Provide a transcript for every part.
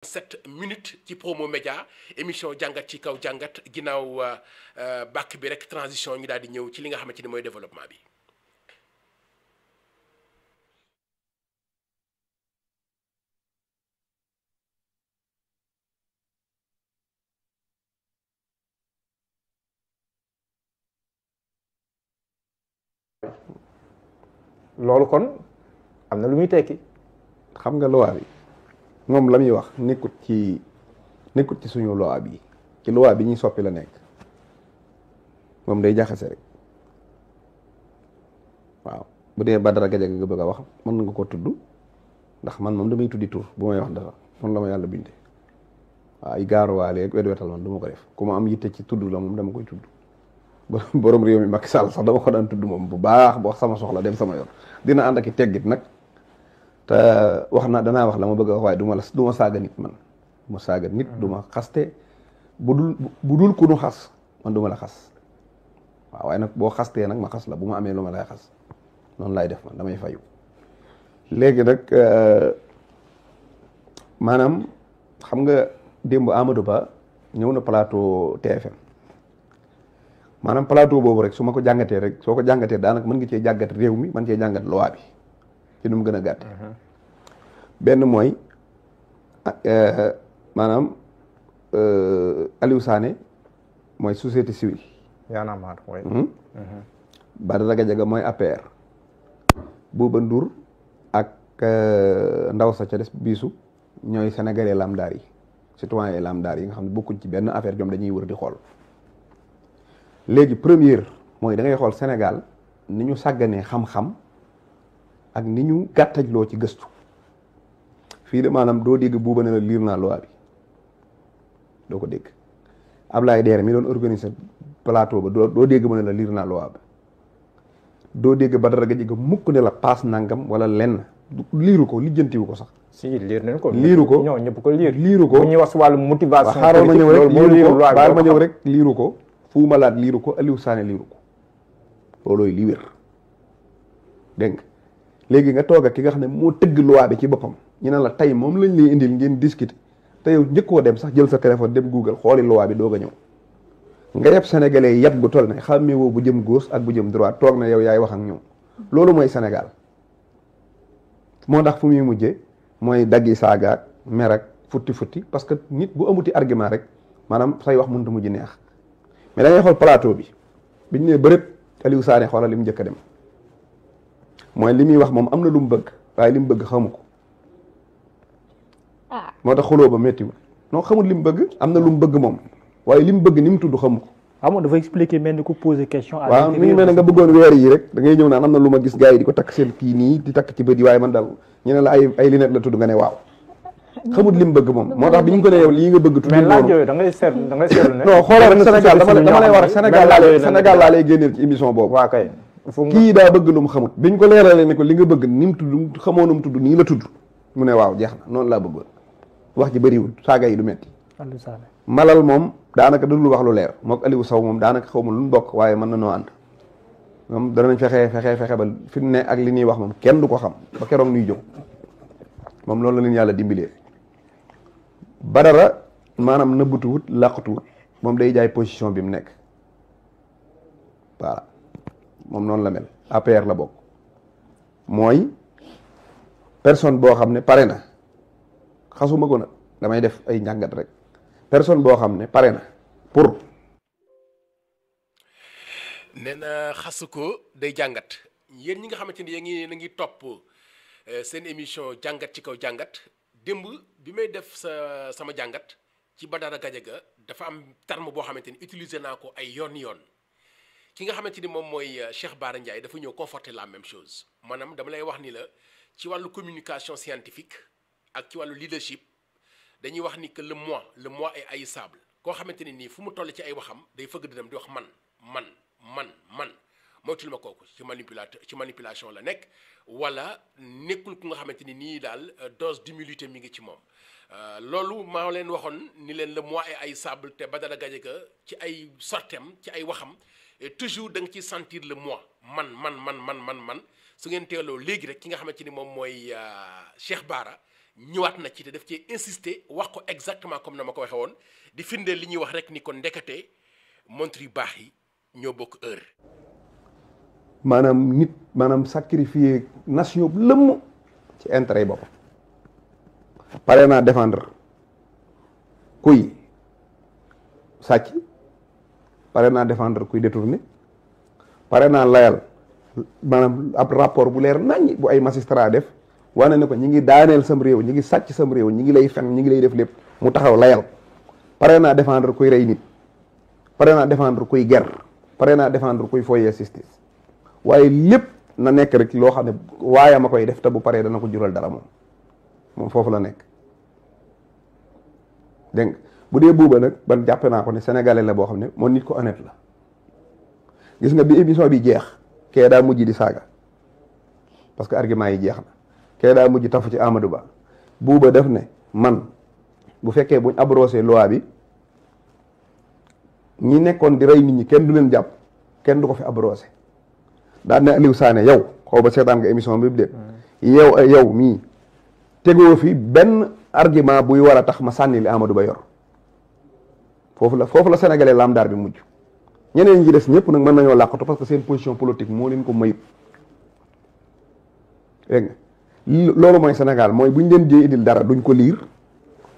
7 minutes ci Promo Média émission jàngat ci kaw jàngat ginnaaw bàkk bi rek transition ñu daal di ñëw ci li nga xamante ni mooy développement bi. loolu kon am na lu muy tekki. xam nga loi bi moom la muy wax nekkut ci suñu loi bi ci loi bi ñuy soppi la nekk moom day jaxase rek waaw bu dee Badara Gadiaga nga bëgg a wax mën nga ko tudd ndax man moom damay tuddi tur bu may wax dara man la ma yàlla bindee waaw ay gaaruwaale ak wedwetal man du ma ko def ku ma am yitte ci tudd la moom dama koy tudd borom réew mi Macky Sall sax dama ko daan tudd moom bu baax ba wax sama soxla dem sama yoon dina ànd ak i teggit nag te wax na danaa wax la ma bëgg a wax waaye du ma saaga nit man du ma saaga nit du ma xaste bu dul ku nu xas man du ma la xas waaw waaye nag boo xastee nag ma xas la bu ma amee lu ma lay xas noonu laay def man damay fayu léegi nag maanaam xam nga démb Amadou Ba ñëw na plateau TFM maanaam plateau boobu rek su ma ko jàngatee rek soo ko jàngatee daanaka mën nga cee jàngat réew mi mën cee jàngat loi bi ci nu mu gën a gàtte benn mooy maanaam Aliou Sané mooy société civile yaana maar mooy Badara Gadiaga mooy APR Bouba Ndour ak ndaw sa ca des biisu ñooy sénégalais lambda yi citoyen lambda yi nga xam ne bokkuñ ci benn affaire ñoom dañuy wër di xool léegi première mooy da ngay xool Sénégal ni ñu sàgganee xam-xam ak ni ñu gàttajloo ci gëstu fii de maanaam doo dégg buuba ne la liir naa loi bi doo ko dégg Ablaye Deere mi doon organiser plateau ba doo dégg mu ne la liir naa loi ba doo dégg Badara Gadiaga mukk ne la paas nangam wala lenn liiru ko lijjantiwu ko sax. si liir nañ ko. liiru ko ñoo ñëpp ko liiru ko bu ñuy wax si wàllu motivation. xaaral ma ñëw rek liiru ko baal ma ñëw rek liiru ko Fou Malade liiru ko Aliou Sané liiru ko loolooy li wér dégg nga léegi nga toog ak ki nga xam ne moo tëgg loi bi ci boppam ñu ne la tey moom lañ lay indil ngeen discuter te yow njëkkoo dem sax jël sa téléphone dem Google xooli loi bi doog a ñëw nga yeb sénégalais yeb gu toll ne xàmmee woo bu jëm gauche ak bu jëm droite toog na yow yaay wax ak ñoom loolu mooy Sénégal moo tax fu muy mujjee mooy daggi saagaak mer ak futti parce que nit bu amuti argument rek maanaam say wax mënut a mujj neex mais da ngay xool plateau bi biñ ne bërëb Aliou Sané xoolal li mu njëkk a dem mooy li muy wax moom am na lu mu bëgg waaye li mu bëgg xamu ko moo tax xuloo ba méttiwul non xamul li mu bëgg am na lu mu bëgg moom waaye li mu bëgg ni mu tudd xamu ko. amoon dafa expliquer mel ni ku poser question. waaw mi ngi mel ne nga bëggoon weer yi rek da ngay ñëw naan am na lu ma gis gars yi di ko takk seen kii nii di takk ci bët yi waaye man daal ñu ne la ay lunette la tudd nga ne waaw xamut li mu bëgg moom moo tax bi ñu ko ne yow lii nga bëgg tudd mais laaj yooyu da ngay seetlu ne non xoolal Sénégal dama lay wax Sénégal laa lay génneel ci émission boobu waa kay kii daa bëgg lu mu xamut biñ ko leeralee ne ko li nga bëgg ni mu tudd xamoo nu mu tudd nii la tudd mu ne waaw jeex na noonu laa bëggoon wax ji bëriwul saaga yi du metti malal moom daanaka du lu wax lu leer mook Aliou Sow moom daanaka xaw ma lu ñu bokk waaye mën na noo ànd moom danañ fexe ba fi mu ne ak li ñuy wax moom kenn du ko xam ba keroog nuy jóg moom loolu la leen yàlla dimbilee Badara maanaam nëbbutuwut làqutuwut moom day jaay position bi mu nekk voilà moom noonu la mel APR la bokk mooy personne boo xam ne pare na xasuma ko nag damay def ay njàngat rek personne boo xam ne pare na pour. nee na xasu ko day jàngat yéen ñi nga xamante ni yéen na ngi topp seen émission jàngat ci kaw jàngat démb bi may def sama jàngat ci Badara Gadiaga dafa am terme boo xamante ni utiliser naa ko ay yoon ki nga xamante ni moom mooy Cheikh Bara Ndiaye dafa ñëw conforter la même chose maanaam dama lay wax ni la ci wàllu communication scientifique ak ci wàllu leadership. dañuy wax ni que le moi est haïssable koo xamante ne nii fu mu toll ci ay waxam day fëgg di dem di wax man moytul ma kooku ci manipulation la nekk wala nekkul ku nga xamante ni nii daal dose d'humilité mi ngi ci moom loolu maa leen waxoon ni leen le moi est haïssable te Badara Gadiaga ci ay sortem ci ay waxam toujours da nga ciy sentir le moi man su ngeen teeloo léegi rek ki nga xamante ni moom mooy Cheikh Bara ñëwaat na ci te daf cee insister wax ko exactement comme na ma ko waxee woon di firndeel li ñuy wax rek ni ko ndekete montre yu baax yi ñoo bokk heure. maanaam nit maanaam sacrifier nation bu lëmm ci intérêt yi boppam pare naa défendre kuy sàcc pare naa défendre kuy détourné pare naa layal maanaam ab rapport bu leer naññ bu ay magistrat def wane ne ko ñi ngi daaneel sam réew ñi ngi sàcc sam réew ñi ngi lay fen ñi ngi lay def lépp mu taxaw layal pare naa défendre kuy rey nit pare naa défendre kuy guerre pare naa défendre kuy foyee justice waaye lépp na nekk rek loo xam ne waaye ma koy def te bu paree dana ko jural dara moom foofu la nekk dégg nga bu dee buuba nag ban jàppe naa ko ne sénégalais la boo xam ne moom nit ko honnête la gis nga bi émission bi jeex kee daa mujj di saaga parce que argument yi jeex na kee daa mujj tafu ci Amadou Ba buuba def ne man bu fekkee buñ abrogé loi bi ñi nekkoon di rey nit ñi kenn du leen jàpp kenn du ko fi abrogé daan ne Aliou Sané yow xaw ba seetaan nga émission bi de yow mii tegoo fi benn argument buy war a tax ma sànni li Amadou Ba yor foofu la sénégalais lamdaar bi mujj ñeneen ñi des ñëpp nag mën nañoo làqatu parce que seen position politique moo leen ko mayut dégg nga loolu mooy Sénégal mooy buñ leen jee indil dara duñ ko liir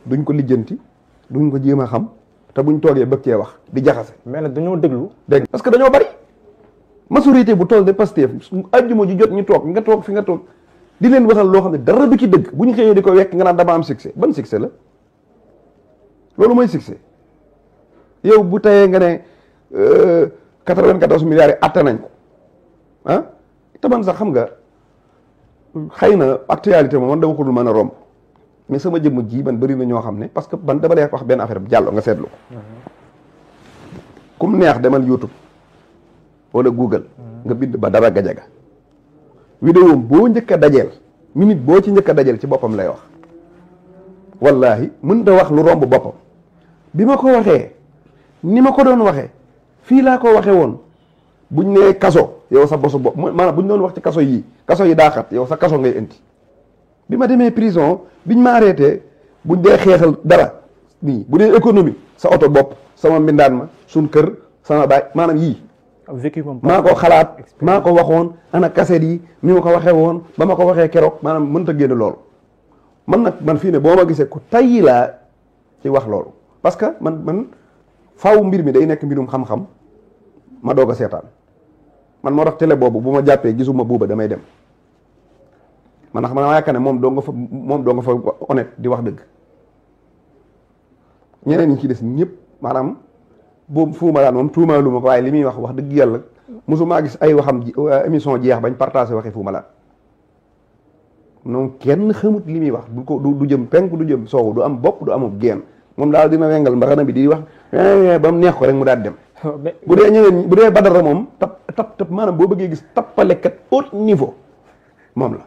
duñ ko lijjanti duñ ko jéem a xam te buñ toogee bëgg cee wax di jaxase. mais nag dañoo déglu. dégg parce que dañoo bari majorité bu toll de Pastef ajjuma ji jot ñu toog nga toog fi nga toog di leen waxal loo xam ne dara du ci dëgg bu ñu xëyee di ko wekk nga naan dama am succès ban succès la loolu mooy succès yow bu tayee nga ne 94 milliards yi atte nañ ko ah te man sax xam nga xëy na actualité moom man dama ko dul mën a romb mais sama jëmm ji man bëri na ñoo xam ne parce que ban dama lay wax benn affaire bi jàllo nga seetlu ko kum neex demal YouTube wala Google nga bind ba dara gajaga vidéo boo njëkk a dajeel minute boo ci njëkk a dajeel ci boppam lay wax wallahi mën da wax lu romb boppam bi ma ko waxee ni ma ko doon waxee fii laa ko waxee woon buñ nee kaso yow sa bosu bopp maanaam buñ doon wax ci kaso yi daa xat yow sa kaso ngay indi bi ma demee prison biñ ma arrêté buñ dee xeexal dara nii bu dee économie sa oto bopp sama mbindaan ma suñ kër sama baay maanaam yii maa ko xalaat maa ko waxoon ana kaset yi mi ma ko waxee woon ba ma ko waxee keroog maanaam mënta génn loolu man fii ne boo ma gisee ku tayyi laa ci wax loolu parce que man faaw mbir mi day nekk mbirum xam-xam ma doog a seetaan man moo tax télé boobu bu ma jàppee gisuma buuba damay dem man ndax man maa yaakaar ne moom doo nga fa honnête di wax dëgg ñeneen ñi ci des ñëpp maanaam boobu Fou Malade moom tuumaalu ma ko waaye li muy wax dëgg yàlla mosumaa gis ay waxam émission jeex bañ partagé waxi Fou Malade noonu kenn xamut li muy wax du jëm penk du jëm soowu du am bopp du amub geen moom daal dina wengal mbaxana bi di wax ba mu neex ko rek mu daal dem bu dee ñeneen bu dee Badara moom tap maanaam boo bëggee gis tappalekat haut niveau moom la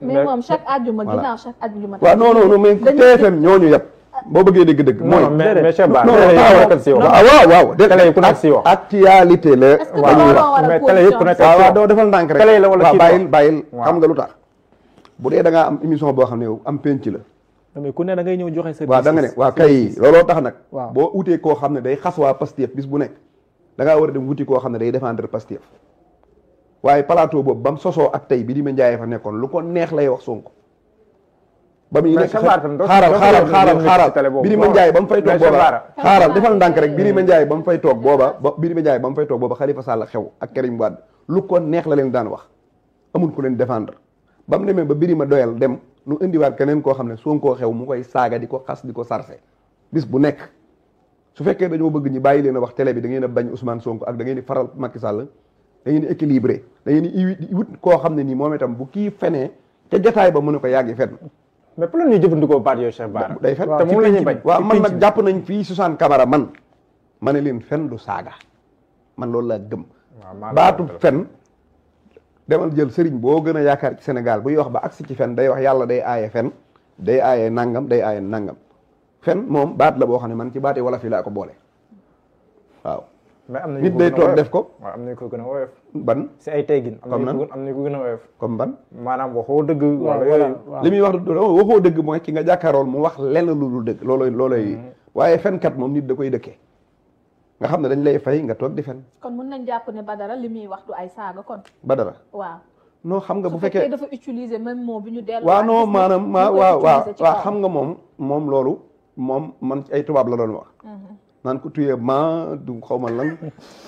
mais moom chaque àjjuma ginnaaw chaque àjjuma waaw non mais TFM ñooñu yëpp boo bëggee dégg-dëgg mooy mais Cheikh Ba waaw télé yi ku nekk si wax actualité la mais télé yi ku nekk waaw doo defal ndànk rek télé yi la wala waaw bàyyil xam nga lu tax bu dee da ngaa am émission boo xam ne yow am penc la mais ku ne da ngay ñëw joxe sa waaw da nga ne waaw kay looloo tax nag boo utee koo xam ne day xas waa Pastef bis bu nekk da ngaa war a dem wuti koo xam ne day défendre Pastef waaye plateau boobu ba mu sosoo ak tey bi di ma njaayee fa nekkoon lu ko neex lay wax Sonko ba muy nekk xaaral bi di ma njaay ba mu fay toog booba xaaral defal ndànk rek bi di ma njaay ba mu fay toog booba Khalifa Sall xew ak Karim Wade lu ko neex la leen daan wax amul ku leen défendre ba mu demee ba biri ma doyal dem nu indiwaat keneen koo xam ne Sonko xew mu koy saaga di ko xas di ko sarse bis bu nekk su fekkee dañoo bëgg ñi bàyyi leen a wax télé bi da ngeen a bañ Ousmane Sonko ak da ngeen di faral Macky Sall da ngeen di équilibré da ngeen di wut koo xam ne nii moom itam bu kii fenee ca jotaay ba mu ne ko yàggi fen mais pour la ñuy jëfandikoo baat yooyu Cheikh Bara day fen te moom la ñuy bañ waaw man nag jàpp nañ fii Suzanne Camara man ma ne leen fen du saaga man loolu laa gëm baatu fen demal jël sëriñ boo gën a yaakaar ci Sénégal buy wax ba agsi ci fen day wax yàlla day aaye fen day aaye nangam day aaye nangam fen moom baat la boo xam ne man ci baatee wala fi laa ko boole waaw mais am na nit day toog def ko. waaw am na ko gën a woyof. ban si ay teggin. comme nan am na ko gën a woyof. comme ban. maanaam waxoo dëgg. wala yooyu li muy wax waxoo dëgg mooy ki nga jàkkaarool mu wax lenn lu dul dëgg looloy waaye fenkat moom nit da koy dëkkee nga xam ne dañ lay fay nga toog di fen. kon mën nañ jàpp ne Badara li muy wax du ay saaga kon. Badara waaw. non xam nga bu su fekkee fekkee dafa utiliser même mot bi ñu dellu. waaw non maanaam waaw xam nga moom loolu moom man ay tubaab la doon wax. naan ko tuyee ma du xaw ma lan.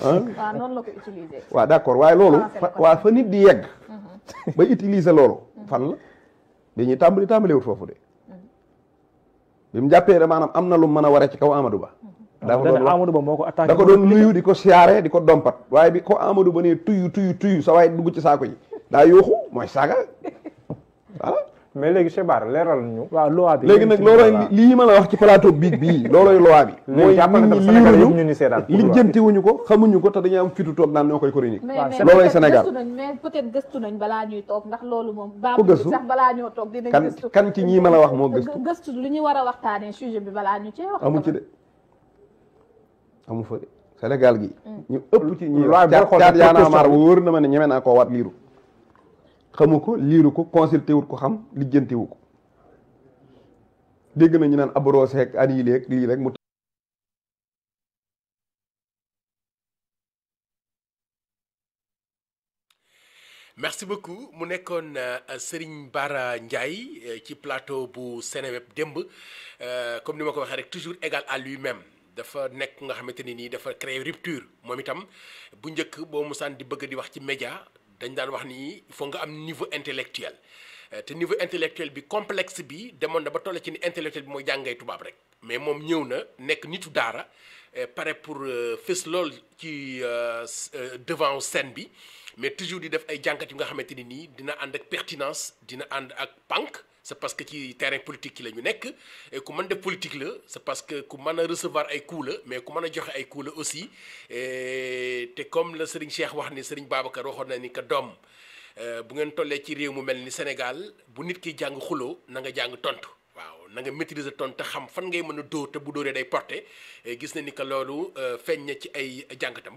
waaw noonu la ko utiliser. waaw d'accord waaye loolu. fa nit di yegg. ba utiliser loolu. fan la bi ñuy tàmbaliwut foofu de. bi mu jàppee rek maanaam am na lu mën a waree ci kaw Amadou Ba. Amadou Ba moo ko attaqué. da ko doon nuyu di ko siyaare di ko dompat waaye bi ko Amadou Ba ne tuyu sa waaye dugg ci saako yi daa yooxu mooy saaga voilà. mais léegi Cheikh Bara leeral ñu. waaw loi bi léegi nag loolooy lii ma la wax ci plateau bii loolooy loi bi. mooy nit ñi liiruñu lijjantiwuñu ko xamuñu ko te dañuy am fitu toog naan ñoo koy chronique. loolooy Sénégal mais peut-être gëstu nañ balaa ñuy toog ndax loolu moom. ku gëstu sax balaa ñoo toog dinañ gëstu. kan ci ñii ma la wax moo gëstu. gëstu lu ñu war a waxtaanee sujet bi balaa ñu cee wax. amu ci de amu fa de Sénégal gi. ñu ëpp ci ñi caat yaanaamaar wóor na ma ne ñeme naa koo waat liiru xamu ko liiru ko consulté wut ko xam lijjanti wu ko dégg na ñu naan abrosé ak annulé ak lii rek mu. merci beaucoup mu nekkoon Serigne Bara Ndiaye ci plateau bu Seneweb démb comme ni ma ko waxee rek toujours égal à lui-même dafa nekk nga xamante ni nii dafa créer rupture moom itam bu njëkk boo musaan di bëgg di wax ci média dañ daan wax ni il faut nga am niveau intellectuel te niveau intellectuel bi complexe bi demoon na ba toll ci ni intellectuel bi mooy jàngay tubaab rek mais moom ñëw na nekk nitu daara pare pour fës lool ci devant scène bi mais toujours di def ay jàngat yu nga xamante ni nii dina ànd ak pertinence dina ànd ak pànk c'est parce que ci terrain politique ki la ñu nekk et ku mën def politique la c'est parce que ku mën a recevoir ay coups la mais ku mën a joxe ay coups la aussi te comme la Serigne Cheikh wax ni Serigne Babacar waxoon na ni que doom bu ngeen tollee ci réew mu mel ni Sénégal bu nit ki jàng xuloo na nga jàng tontu waaw na nga maîtriser tontu te xam fan ngay mën a dóor te bu dóoree day porter gis na ni que loolu feeñ na ci ay jàngatam.